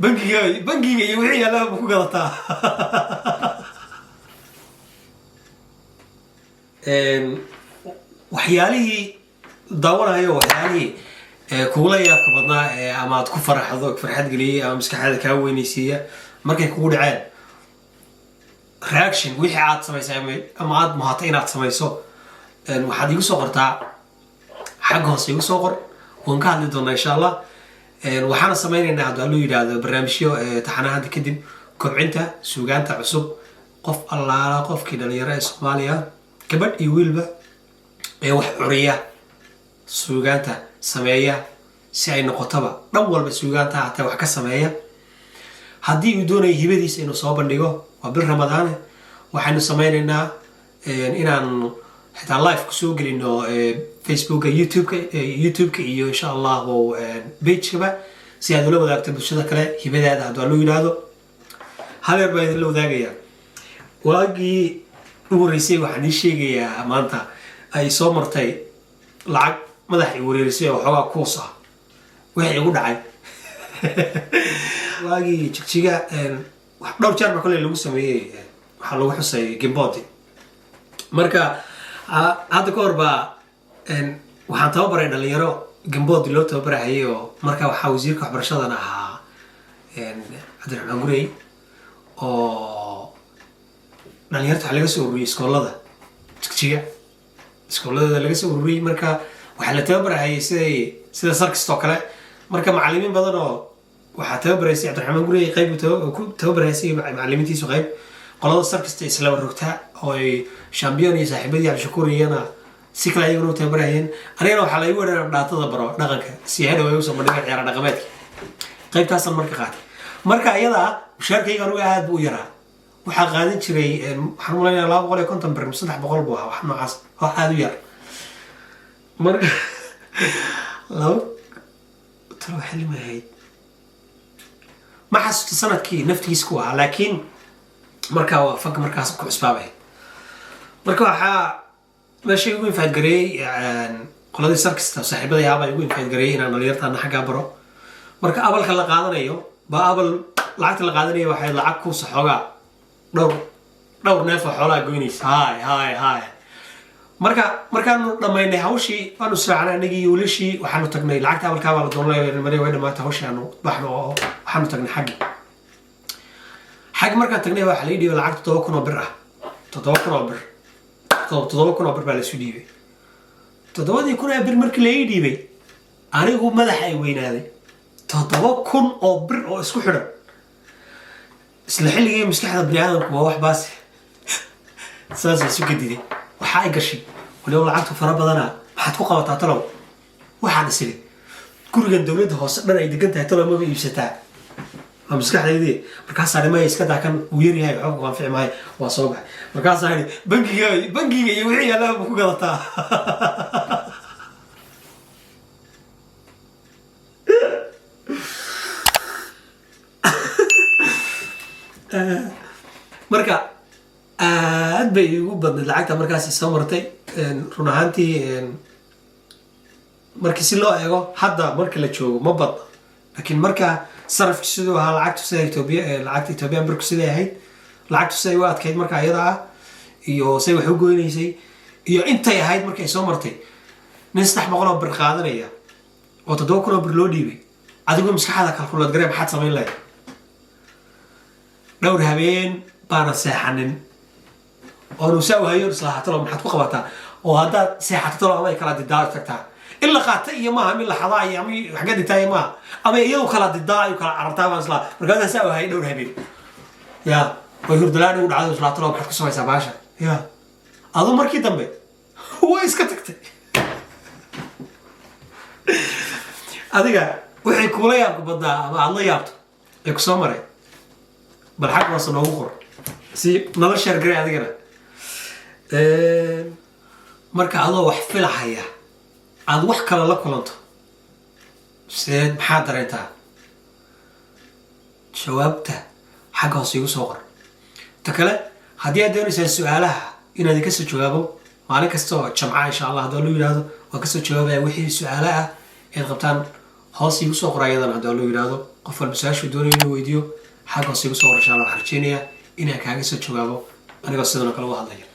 Bangiga, bangiga iyo wixii yaallaba ku gadataa. Waxyaalihii daawanayo, waxyaalihii kugula yaabka badnaa ee ama aad ku faraxdo, farxad geliyey ama maskaxdaada kaa weynaysiiya markay kugu dhaceen, reaction wixii aad samaysay ama aad muhatay inaad samayso, waxaad igu soo qortaa xagga hoose. Igu soo qor, waan ka hadli doonaa insha Allah. Waxaana sameynaynaa, haddii Alluu yidhaahdo, barnaamijyo taxanaha hadda kadib kobcinta suugaanta cusub. Qof allaala qofkii dhalinyaro ee Soomaaliya, gabadh iyo wiilba, ee wax curiya, suugaanta sameeya, si ay noqotoba dhan walba suugaanta haatee wax ka sameeya, haddii uu doonayo hibadiisa inuu soo bandhigo, waa bil Ramadaane, waxaynu sameynaynaa inaan xitaa live kusoo gelino Facebooka, YouTube-ka iyo insha Allahu pagekaba, si aad ula wadaagto bulshada kale hibadaada. Haddii loo yidhaahdo, hal yar baa idinla wadaagayaa. Waagii ugu horreysay waxaan ii sheegayaa maanta ay soo martay lacag madax i wareerisay oo waxoogaa kuus ah wixii igu dhacay waagii Jigjiga. Dhowr jeer baa koley lagu sameeyey, waxaa lagu xusay Gimbodi. Marka hadda ka hor baa waxaan tababaray dhalinyaro Gimbodi loo tababarahayay, oo marka waxaa wasiirka waxbarashadana ahaa Cabdiraxmaan Gurey, oo dhalinyarta waxaa laga soo ururiyey iskoolada Jigjiga, iskooladooda laga soo ururiyey. Marka waxaa la tababarahayay siday sida sarkistoo kale. Marka macalimiin badan oo waxaa tababaraysay Cabdiraxmaan Gurey, qayb ku tababaraysay macalimiintiisu, qayb qolada sarkista islaba rogta oo ay Champion iyo saaxiibadii Cabdishakuur iyana si kale ayaguna u tababarayeen. Anigana waxaa la igu weerara dhaatada baro dhaqanka, si hadhow ay usoo bandhigaan ciyaara dhaqameedka. Qaybtaasaan marka qaatay. Marka iyadaa mushaarkayga anugu aad buu u yaraa. Waxaa qaadan jiray, waxaan umalaynaya, 250 bir, 300 buu ahaa, wax noocaas, wax aada u yar. Marka laba talo xilli ma ahayd, ma xasuusto sanadkii naftigiis ku ahaa, laakiin markaa waa fanka markaas ku cusbaabay. Marka waxaa meesha igu invite gareeyey qoladii sarkista, saaxiibadii ahaabaa igu invite gareeyey inaan dhalinyartaana xaggaa baro. Marka abalka la qaadanayo baa abal lacagta la qaadanaya waxay lacag kuusa xoogaa dhowr dhowr neef oo xoolaa goynaysa. Hay hay hay. Marka markaanu dhammaynay hawshii, waanu israacnay anagii iyo wiilashii. Waxaanu tagnay lacagta abalkaa baa la doonay maray, way dhamaatay hawshii, aanu baxno oo waxaanu tagnay xaggi. Markaan tagnay waxaa la ii dhiibay lacag 7,000 oo bir ah, 7,000 oo bir, 7,000 oo bir baa laisu dhiibay. 7,000 ee bir markii la ii dhiibay, anigu madaxa ay weynaaday. 7,000 oo bir oo isku xidhan isla xilligii, maskaxda bini aadamku waa wax baasi saas isu gadiday. Waxaa ay gashay, waliba lacagtu fara badana, maxaad ku qabataa talow? Waxaan isiri, gurigan dowladda hoose dhan ay degan tahay talow maba iibsataa? Waa maskaxdaydii. Markaasaa maya, iska daa, kan uu yaryahay, waxba ku anfici maayo. Waa soo baxay. Markaasaa idhi, bangiga, bangiga iyo wixii yaallaba ku gadataa. Marka aad bay igu badnayd lacagta markaas soo martay. Run ahaantii, markii si loo eego hadda marka la joogo ma badna, laakiin marka sarafki siduu ahaa, lacagtu sida Etoobiya, lacagta Ethiopian birku siday ahayd, lacagtu siday u adkayd marka iyada ah, iyo say wax u goynaysay, iyo intay ahayd markay soo martay, nin 300 oo bir qaadanaya oo 7,000 oo bir loo dhiibay, adigoo maskaxda calculate garee, maxaad samayn lahayd? Dhowr habeen baana seexanin oonu saa uhayo islahaa, talo maxaad ku qabataa? Oo haddaad seexato, talo ama ay kala didaa tagtaa, in la qaata iyo maaha, mid la xadaa iyo ama xagga dhigtaa iyo maaha, ama iyadu kala didaa ay kala carartaa baan islaa. Markaasaa saa uhayay dhowr habeen, ya way hurdalaan igu dhacdo, islaa talo maxaad ku samaysaa baasha? Ya adu markii dambe way iska tagtay. Adiga wixii kuula yaabka badnaa ama aada la yaabto ee kusoo maray, bal xag hoose noogu qor si nala share garay adigana. Marka adoo wax filahaya aada wax kale la kulanto, sideed, maxaad dareentaa? Jawaabta xagga hoose igu soo qor. Ta kale, haddii aad doonaysaan su-aalaha inaad kasoo jawaabo maalin kasta oo Jamca, insha Allah haddii loo yidhaahdo, waan kasoo jawaabaya wixii su-aalo ah eed qabtaan. Hoos iigu soo qora ayadana haddii loo yidhaahdo. Qof walba su-aashuu doonayo inuu weydiiyo xagga hoos iigu soo qora, insha Allah. Waxaan rajeynayaa inaan kaaga soo jawaabo anigoo sidan oo kale u hadlaya.